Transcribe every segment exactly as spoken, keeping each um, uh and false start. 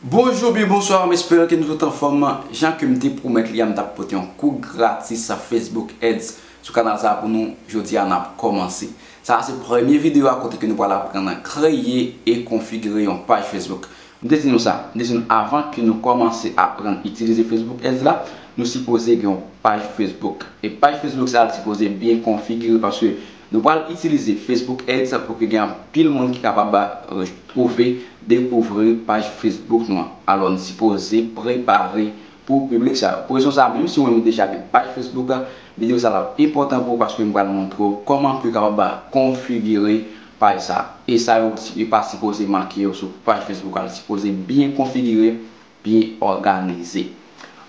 Bonjou oubyen bonswa, m espere ke nou tout anfòm. Jan ke m te pwomèt li a, m t ap pote yon kou gratis a Facebook Ads sou kanal sa a pou nou. Jodi a, n ap kòmanse. Sa a se premye videyo a kote ke nou pral aprann kreye e konfigire yon paj Facebook. M te di nou sa, m te di nou avan ke nou kòmanse aprann itilize Facebook Ads la, nou sipoze gen yon paj Facebook. E paj Facebook sa a, li sipoze byen konfigire paske nou pral itilize Facebook Ads pou ke gen anpil moun ki kapab, euh, twouve, dekouvri paj Facebook nou an. Alò, nou sipoze prepare pou piblik sa yo. Pou rezon sa a, menm si ou menm ou deja gen paj Facebook, videyo sa a ap enpòtan pou ou paske m pral montre w kòman pou w kapab konfigire paj sa a. E sa yo, yo pa sipoze manke yo sou paj Facebook la, li sipoze byen konfigire, byen òganize.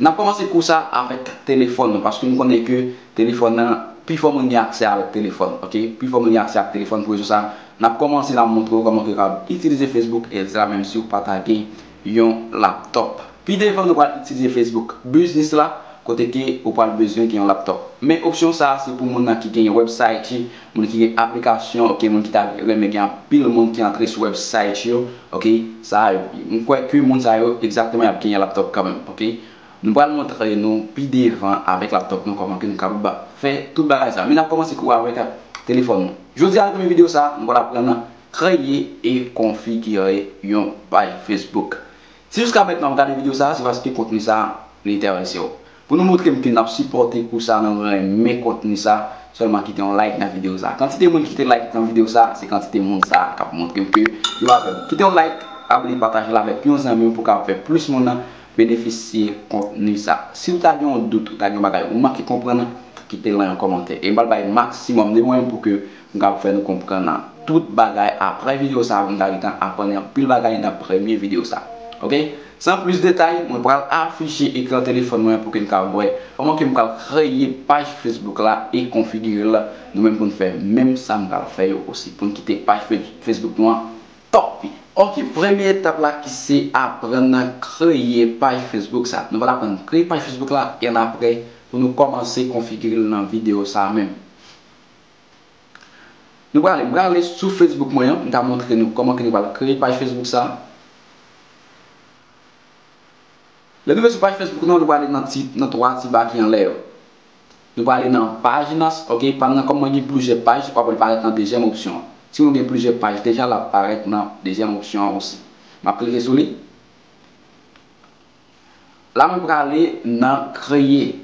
N ap kòmanse kou sa avèk telefòn nou, paske nou konnen ke telefòn nan, pifò moun gen aksè avèk telefòn, oke? Pifò moun gen aksè ak telefòn, pou rezon sa, n ap kòmanse, n ap montre w kòman ke w kapab itilize Facebook Ads la, menm si w pa ta gen yon laptòp. Pi devan, nou pral itilize Facebook Business la, kote ke ou pral bezwen gen yon laptòp. Men opsyon sa a, se pou moun nan ki gen yon website, moun ki gen aplikasyon, oke, moun ki ta renmen gen anpil moun ki antre sou website yo, oke, sa a, m kwè ke moun sa yo, egzakteman, y ap gen yon laptòp kanmenm, oke. Nou pral montre nou pi devan avèk laptòp nou kòman ke nou kapab fè tout bagay sa. Men n ap kòmanse kou avèk telefòn nou. Jodi a, nan premye videyo sa, nou pral aprann kreye e konfigire yon paj Facebook. Si jiska mentnan w ap gade videyo sa, se paske kontni sa li enterese w. Pou nou montre m ke n ap sipòte kou sa, nou renmen kontni sa, sèlman kite yon like nan videyo sa. Kantite moun ki kite like nan videyo sa, se kantite moun sa k ap montre m ke yo avè m. Kite yon like, abone, pataje l avèk yon zanmi w pou w kapab fè plis moun nan benefisye kontni sa. Si w ta gen yon dout, ou ta gen yon bagay, ou manke konprann, kite l nan yon kòmantè. E m pral bay maksimòm de mwen pou ke m kapab fè nou konprann tout bagay. Apre videyo sa a, nou ta gentan aprann anpil bagay nan premye videyo sa. Oke? San plis detay, mwen pral afiche ekran telefòn mwen pou ke n ka wè kòman ke m pral kreye paj Facebook la e konfigire l. Nou menm pou n fè menm sa m pral fè yo osi, pou n kite paj Fe-, Facebook nou an top. Oke, premye etap la ki se aprann kreye paj Facebook sa. Nou pral aprann kreye paj Facebook la e annapre pou nou kòmanse konfigire l nan videyo sa a menm. Nou prale, m prale sou Facebook mwen an, m ka montre nou kòman ke nou pral kreye paj Facebook sa. Lè nou rive sou paj Facebook nou, nou prale nan ti, nan twa ti ba ki anlè yo. Nou prale nan Páginas, oke, pa nan kòm mwen gen plizyè paj, w ap wè l parèt nan dezyèm opsyon an. Si nou gen plizyè paj deja, l ap parèt nan dezyèm opsyon an osi. M ap klike sou li. La mwen prale nan kreye.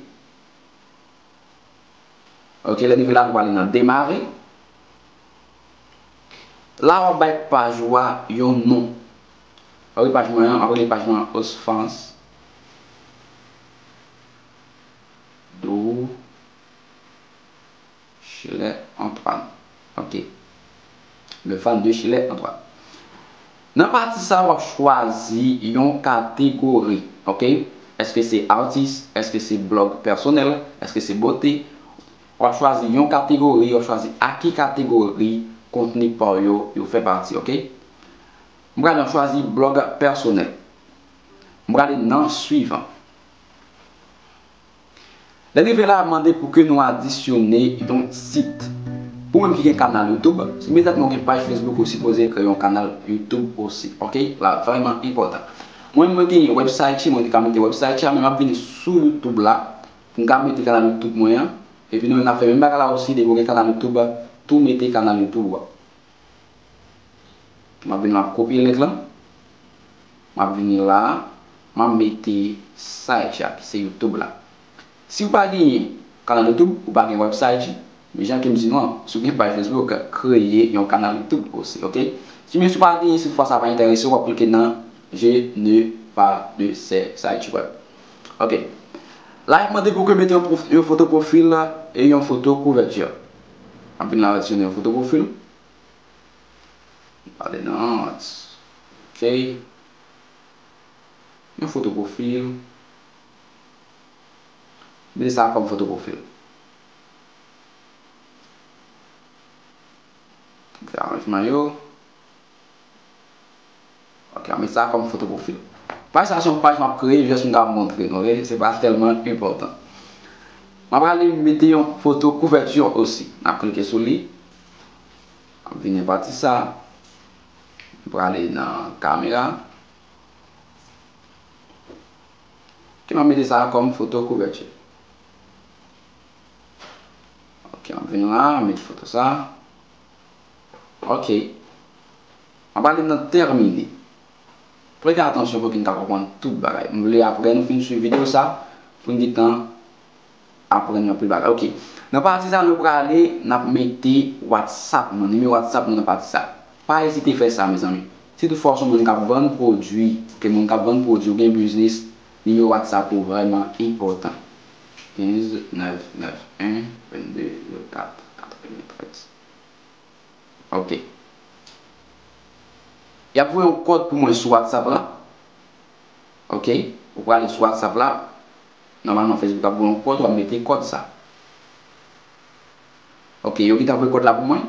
Ok, lè n rive la, nou prale nan demare. La, w ap bay paj ou a yon non. Anvi paj mwen an, anvi paj mwen an Osfans do Schiller Antoine. Ok. Le fan de Schiller Antoine. Nan pati sa, w ap chwazi yon kategori, ok? Èske se atis? Èske se blòg pèsonèl? Èske se bote? W ap chwazi yon kategori, w ap chwazi a ki kategori kontni pa w yo, yo fè pati, ok? M prale nan chwazi blòg pèsonèl. M prale nan swivan. Lè n rive la, ap mande pou ke nou adisyone yon sit. Pou mwen ki gen kanal YouTube, se imedyatman ou gen paj Facebook, ou sipoze kreye yon kanal YouTube osi, ok? La vrèman enpòtan. Mwen, mwen gen website, mwen te ka mete website, men m ap vini sou YouTube la, pou m ka mete kanal YouTube mwen an. Epi nou menm n ap fè menm bagay la osi, depi w gen kanal YouTube, tou mete kanal YouTube ou a. M ap vin la, m ap kopye link lan. M ap vini la, m ap mete site la, ki se YouTube la. Si w pa genyen kanal YouTube, ou pa gen website, men jan ke m di nou an, si w gen paj Facebook, kreye yon kanal YouTube osi, ok? Si men si w pa genyen, si toutfwa sa pa enterese w, w ap klike nan Je n'ai pas de site web. Ok. La, y ap mande pou ke mete yon pwof-, yon foto pwofil e yon foto kouvèti. M ap vin la, adisyone yon foto pwofil. Pale nan, ok. Yon foto pwofil. Mete sa kòm foto pwofil. Fè aranjman yo. Ok, mete sa kòm foto pwofil. Paj sa se yon paj m ap kreye, jis m ka montre nou, ok? Se pa tèlman enpòtan. M ap ale mete yon foto kouvèti osi. M ap klike sou li. M ap vini pati sa. M prale nan kamera. Ok, m ap mete sa kòm foto kouvèti. Ok, m ap vin la, m ap mete foto sa. Ok. M ap ale nan tèmine. Prete atansyon pou ki n ka konprann tout bagay. M vle apre nou fin swiv videyo sa, pou n gentan aprann yon pil bagay. Ok. Nan pati sa, nou prale, n ap mete WhatsApp nou, nimewo WhatsApp nou nan pati sa. Pa ezite fè sa, mezanmi. Si toutfwa w se yon moun k ap vann pwodui, ke moun k ap vann pwodui, ou gen biznis, nimewo WhatsApp ou vrèman enpòtan. Kenz nèf nèf en vennde zewo kat katreventrèz. Ok. Y ap voye yon kòd pou mwen sou WhatsApp la. Ok. Ou prale sou WhatsApp la. Nòmalman, Facebook ap voye yon kòd, w ap mete kòd sa. Ok, yo gentan voye kòd la pou mwen.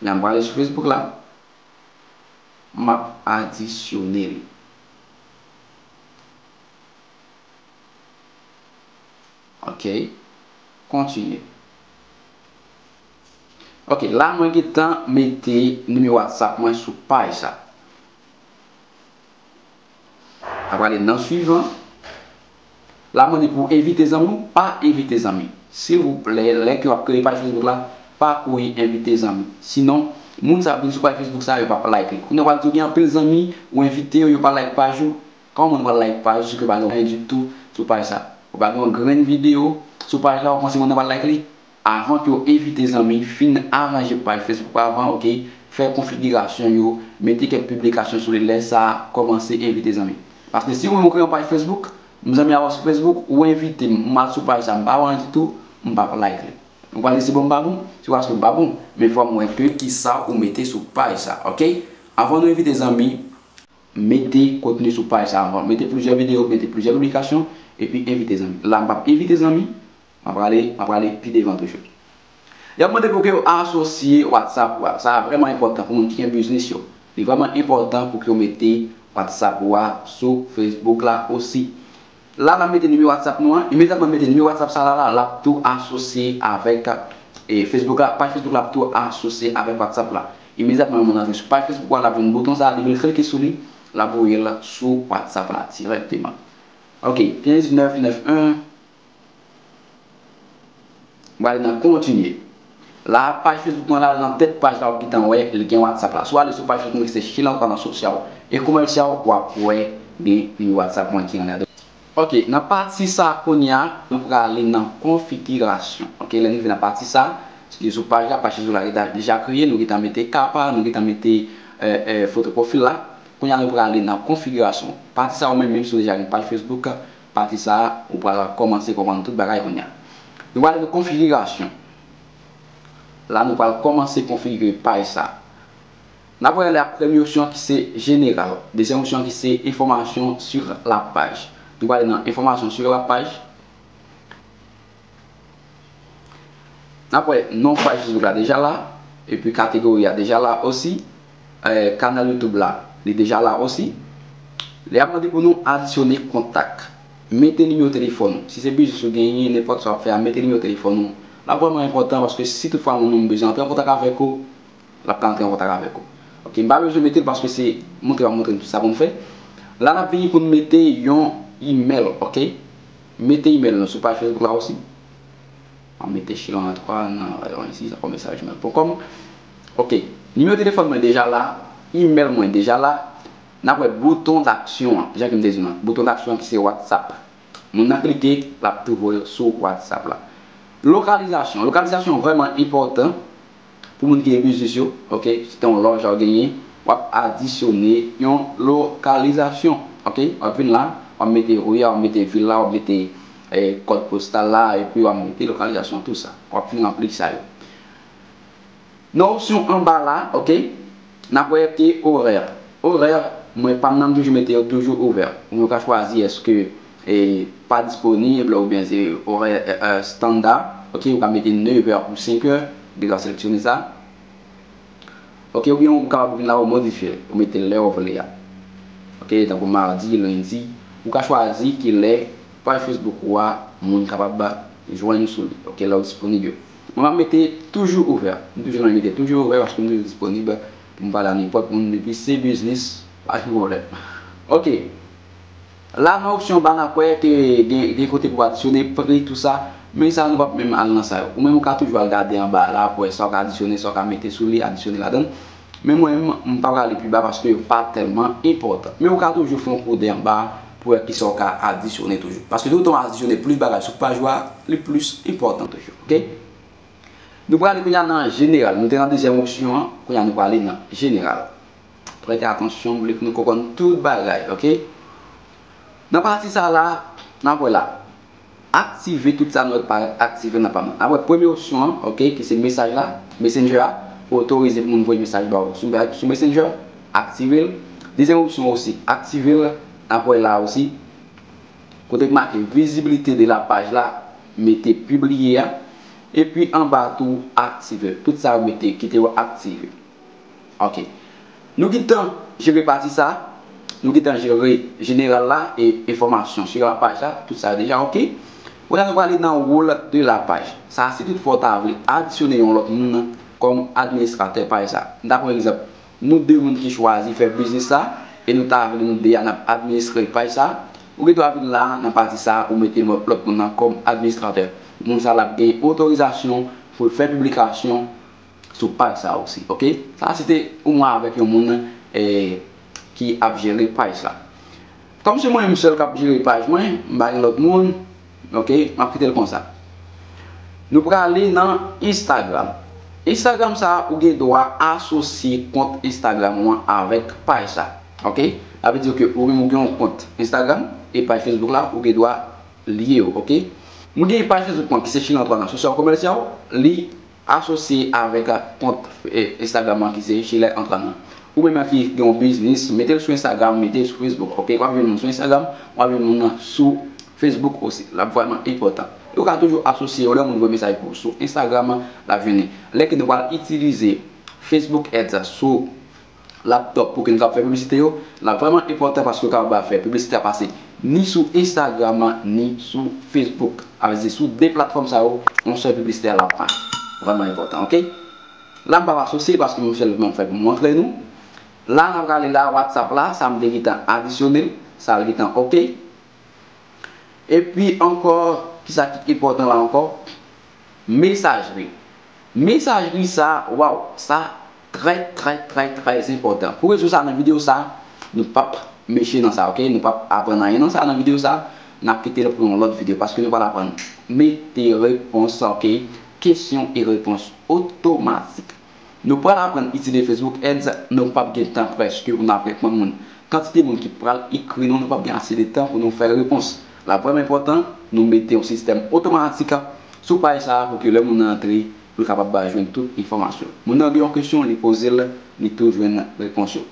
La, m prale sou Facebook la. M ap adisyone li. Ok. Kontinye. Ok, la mwen gentan mete nimewo WhatsApp mwen sou paj sa. Apre ale nan swivan. La mwen di pou envite zanmi w, pa envite zanmi. Silvouplè, lè ke w ap kreye paj Facebook la, pa kouri envite zanmi. Sinon, moun sa ap vin sou paj Facebook sa, yo p ap like li. Kounye a w ap di w gen anpil zanmi, ou envite yo, yo pa like paj ou. Kòman w pral like paj ou si ke w pa gen anyen ditou sou paj sa? Ou pa gen yon grenn videyo sou paj la, ou panse moun nan pral like li? Avan ke w envite zanmi, fin aranje paj Facebook ou avan, ok? Fè konfigirasyon yo, mete kèk piblikasyon sou li, lè sa a, kòmanse envite zanmi. Paske si ou menm ou kreye yon paj Facebook, m zanmi avè w sou Facebook, ou envite m, m al sou paj sa, m pa wè anyen ditou, m p ap like li. Ou pral di se bon m pa bon? Se paske m pa bon. Men fò m wè ke kisa ou mete sou paj sa, ok? Avan nou envite zanmi, mete kontni sou paj sa avan. Mete plizyè videyo, mete plizyè piblikasyon, epi envite zanmi. La, m p ap envite zanmi, m ap prale, m ap prale pi devan toujou. Y ap mande pou ke w asosye WhatsApp ou a. Sa a vrèman enpòtan pou moun ki gen biznis yo. Li vrèman enpòtan pou ke w mete WhatsApp ou a sou Facebook la osi. La, n ap mete nimewo WhatsApp nou an. Imedyatman n mete nimewo WhatsApp sa la, la, l ap tou asosye avèk, e, Facebook la. Paj Facebook la ap tou asosye avèk WhatsApp la. Imedyatman moun antre sou paj Facebook ou a, l ap jwenn bouton sa, li vle klike sou li, l ap voye l sou WhatsApp la dirèkteman. Ok, kenz nèf nèf en. M prale nan kontinye. La, paj Facebook mwen la, nan tèt paj la, w ap gentan wè, li gen WhatsApp la. Si w ale sou paj Facebook mwen ki se Sheila Antoine Sosyal e Komèsyal, w ap wè gen nimewo WhatsApp mwen ki anlè a. Ok, nan pati sa kounye a, nou prale nan konfigirasyon. Ok, lè n rive nan pati sa, se sou paj la, paj Facebook la deja, deja kreye, nou gentan mete ka pa, nou gentan mete, e, e, foto pwofil la. Kounye a, nou prale nan konfigirasyon. Pati sa, ou menm, menm si w deja gen paj Facebook, pati sa a, ou pral kòmanse konprann tout bagay kounye a. Nou pral nan konfigirasyon. La, nou pral kòmanse konfigire paj sa a. N ap wè la premye opsyon ki se jeneral, dezyèm opsyon ki se enfòmasyon sur la paj. Nou pral nan enfòmasyon sur la paj. N ap wè non paj Facebook la deja la, epi kategori a deja la osi, e, kanal YouTube la, li deja la osi. Li ap mande pou nou adisyone kontak. Mete nimewo telefòn ou. Si se biznis ou genyen, nenpòt sa w ap fè a, mete nimewo telefòn ou. L ap vrèman enpòtan paske si toutfwa yon moun bezwen antre an kontak avèk ou, l ap ka antre an kontak avèk ou. Ok, m pa bezwen mete l paske se montre w ap montre m sa pou m fè. La n ap vini pou n mete yon imèl, ok? Mete imèl nou sou paj Facebook la osi. M ap mete Sheila Antoine, euh, isi, sa kòm message gmail point com. Ok, nimewo telefòn mwen deja la, imèl mwen deja la. N ap wè bouton d'action an, jan ke m te di nou an, bouton d'action an ki se WhatsApp. Moun nan klike, l ap tou voye w sou WhatsApp la. Lokalizasyon. Lokalizasyon vrèman enpòtan pou moun ki gen biznis yo, ok? Si te yon lòj ou genyen, w ap adisyone yon lokalizasyon, ok? W ap vin la, w ap mete ri a, w ap mete vil la, w ap mete, eh, kòd postal la, epi w ap mete lokalizasyon, tou sa. W ap vin ranpli sa yo. Nan opsyon anba la, ok, n ap wè ke orè. Orè, mwen pa m nan m toujou mete yo toujou ouvè. Ou ka chwazi èske, e, pa disponib oubyen se orè, e, e, estanda. Ok, ou ka mete nevè pou senkè, deja seleksyone sa. Ok, oubyen ou kapab vin la ou modifye, ou mete lè ou vle a. Ok, tankou madi, lendi, ou ka chwazi ki lè paj Facebook ou a, moun kapab jwenn sou li. Ok, lè ou disponib yo. Mwen, m ap mete toujou ouvè. M toujou renmen mete toujou ouvè paske m toujou disponib pou m pale a nenpòt moun depi se biznis, pa gen pwoblèm. Ok. La nan opsyon anba n ap wè ke gen, gen kote pou adisyone pri, tou sa. Men sa nou p ap menm al nan sa yo. Ou menm ou ka toujou al gade anba la pou wè sa w ka adisyone, sa w ka mete sou li, adisyone ladan l. Men mwen menm, m pa prale pi ba paske yo pa tèlman enpòtan. Men ou ka toujou fè yon koudè anba pou wè kisa w ka adisyone toujou. Paske toutan w adisyone plis bagay sou paj ou a, li plis enpòtan toujou. Oke? Nou prale kounye a nan jeneral. Nou te nan dezyèm opsyon an, kounye a nou prale nan jeneral. Prete atansyon, m vle pou nou konprann tout bagay, oke? Nan pati sa la, n ap wè la. Aktive tout sa nou wè pa aktive nan pa m nan. N ap wè premye opsyon an, oke, ki se mesaj la, Messenger a, otorize pou moun voye mesaj ba w sou, sou Messenger, aktive l. Dezyèm opsyon osi, aktive l. N ap wè la osi, kote k make visibilité de la page la, mete pibliye a. Epi anba tou, aktive. Tout sa yo mete, kite yo aktive. Ok. Nou gentan jere pati sa. Nou gentan jere jeneral la e enfòmasyon sou la paj la. Tout sa yo deja ok. Kounye a nou prale nan rôle de la page. Sa a, si toutfwa w ta vle adisyone yon lòt moun kòm administratè paj sa. M ta pran egzanp, nou de moun ki chwazi fè biznis sa, e nou ta vle nou de a n ap administre paj sa. Ou gen dwa vin la nan pati sa, ou mete lòt, lòt moun nan kòm administratè. Moun sa l ap gen otorizasyon pou l fè piblikasyon sou paj sa osi, ok? Sa se te ou mwen avèk yon moun, eh, ki ap jere paj sa. Kòm se mwen menm sèl k ap jere paj mwen, m pa gen lòt moun, ok? M ap kite l konsa. Nou prale nan Instagram. Instagram sa, ou gen dwa asosye kont Instagram ou an avèk paj sa, ok? Sa vle di ke ou menm ou gen yon kont Instagram e paj Facebook la, ou gen dwa lye yo, ok? Mwen gen paj Facebook mwen ki se Chili Antoine nan Sosyo Komèsyal, li asosye avèk kont, eh, Instagram mwen ki se Chili Antoine nan. Ou menm ki gen yon biznis, mete l sou Instagram, mete l sou Facebook, ok? W ap jwenn moun sou Instagram, w ap jwenn moun nan sou Facebook osi. L ap vrèman enpòtan. E ou ka toujou asosye yo, lè moun voye mesaj pou ou sou Instagram, l ap jwenn li. Lè ke nou pral itilize Facebook Ads sou laptop pou ke nou kapab fè piblisite yo, l ap vrèman enpòtan paske w kapab fè piblisite a pase ni sou Instagram, ni sou Facebook. Sa vle di sou de platfòm sa yo, yon sèl piblisite a l ap mache. Vrèman enpòtan, ok? La m p ap asosye paske m sèlman fè pou m montre nou. La n ap prale la, WhatsApp la, sa m te gentan adisyone l, sa l gentan ok. Epi ankò, kisa ki enpòtan la ankò? Mesajri. Mesajri sa, waw, sa trè, trè, trè, trè enpòtan. Pou rezon sa, nan videyo sa, nou p ap meche nan sa, ok? Nou p ap aprann anyen nan sa nan videyo sa. N ap kite l pou yon lòt videyo, paske nou pral aprann mete repons, ok? Kesyon e repons otomatik. Nou pral aprann itilize Facebook Ads, nou p ap gen tan prèske pou n ap reponn moun. Kantite moun ki pral ekri nou, nou p ap gen ase de tan pou nou fè repons. L ap vrèman enpòtan, nou mete yon sistèm otomatik sou paj sa a pou ke lè moun nan antre, pou l kapab ba jwenn tout enfòmasyon. Moun nan gen yon kesyon, li poze l, li tou jwenn repons yo.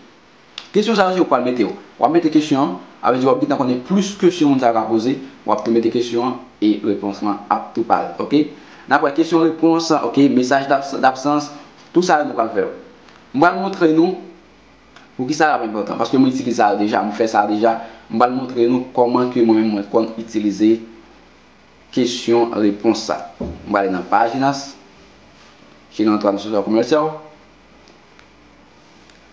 Kesyon sa yo, se ou k pral mete yo. W ap mete kesyon an, sa vle di w ap gentan konnen plis kesyon moun sa yo ka poze, w ap tou mete kesyon an e repons lan ap tou parèt, ok? N ap wè kesyon repons, ok, mesaj d'abs-, d'absans, tou sa yo nou pral fè yo. M pral montre nou poukisa l ap enpòtan, paske mwen itilize sa deja, mwen fè sa deja, m pral montre nou kòman ke mwen menm mwen konn itilize kesyon repons sa. M prale nan Páginas, Chili Antoine Sosyo Komèsyal.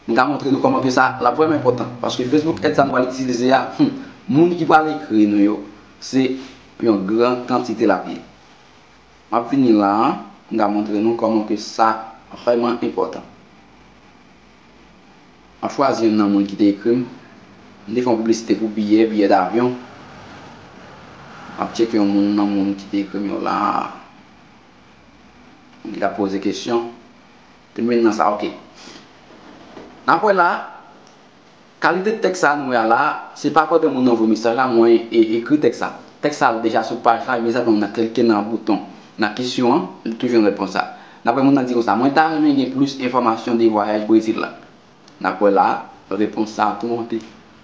M ka montre nou kòman ke sa l ap vrèman enpòtan, paske Facebook Ads sa nou pral itilize a, hmm, moun ki pral ekri nou yo, se yon gran kantite l ap ye. M ap vini la a, m ka montre nou kòman ke sa vrèman enpòtan. M ap chwazi youn nan moun ki te ekri m. M te fè yon piblisite pou biyè, biyè davyon. M ap tcheke yon moun nan moun ki te ekri m yo la a. Moun ki t ap poze kesyon. Te mennen nan sa, ok. N ap wè la, kalite tèks sa a nou wè a la, se pa pandan moun nan voye mesaj la, mwen e-, ekri tèks sa. Tèks sa deja sou paj la, imedyateman moun nan klike nan bouton, nan kesyon an, li tou jwenn repons sa. N ap wè moun nan di konsa, mwen ta renmen gen plis enfòmasyon de vwayaj Brezil la. N ap wè la, repons sa a tou monte.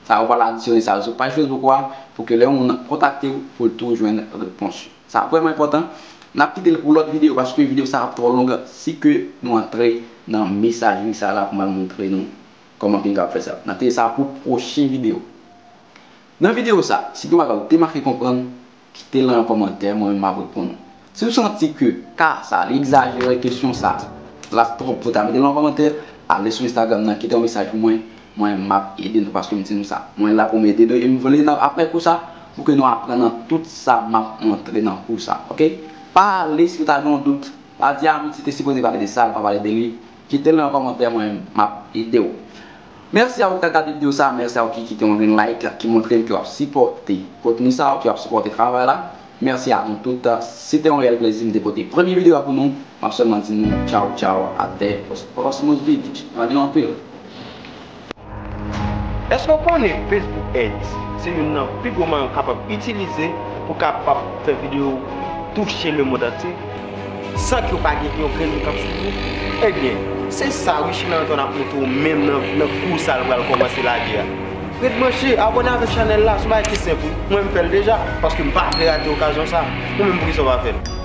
Sa ou pral adisyone sa yo sou paj Facebook ou a, pou ke lè yon moun kontakte w, pou l tou jwenn repons yo. Sa vrèman enpòtan. N ap kite l pou lòt videyo, paske videyo sa ap twò long si ke nou antre nan mesajri sa la pou m al montre nou kòman ke n kapab fè sa. N ap kite sa pou pwochen videyo. Nan videyo sa, si gen bagay ou te manke konprann, kite l nan yon kòmantè, mwen menm m ap reponn ou. Si w santi ke ka sa, li egzajere kesyon sa, l ap twòp pou w ta mete l nan yon kòmantè, ale sou Instagram nan, kite yon mesaj pou mwen, mwen m ap ede nou paske m di nou sa. Mwen la pou m ede nou e m vle nan apre kou sa pou ke nou aprann nan tout sa m ap montre nan kou sa, oke? Pa ale si w ta gen yon dout, pa di a Mitty te sipoze pale de sa, l pa pale de li. Kite l nan kòmantè, mwen m ap ede w. Mèsi a ou ki gade videyo sa, mèsi a ou ki kite yon like ki montre m ke w ap sipòte kontni sa, ke w ap sipòte travay la. Mèsi a nou tout. Se te yon reyèl plezi m te pote premye videyo a pou nou. M ap sèlman di nou tchaw tchaw, atè Cosmos Beach. Ann anpil. Èske w konnen Facebook Ads se youn nan pi gwo mwayen w kapab itilize pou w kapab fè videyo touche lemonn antye san ke w pa gen yon grenn moun k ap swiv ou? Ebyen, se sa Richie Lanton ap montre w menm nan, nan kou sa l pral kòmanse lage a. Ret branche, abòne avèk chanèl la, se yon bagay ki senp wi. Mwen m fè l deja, paske m pa vle rate okazyon sa. Ou menm poukisa w pa fè l?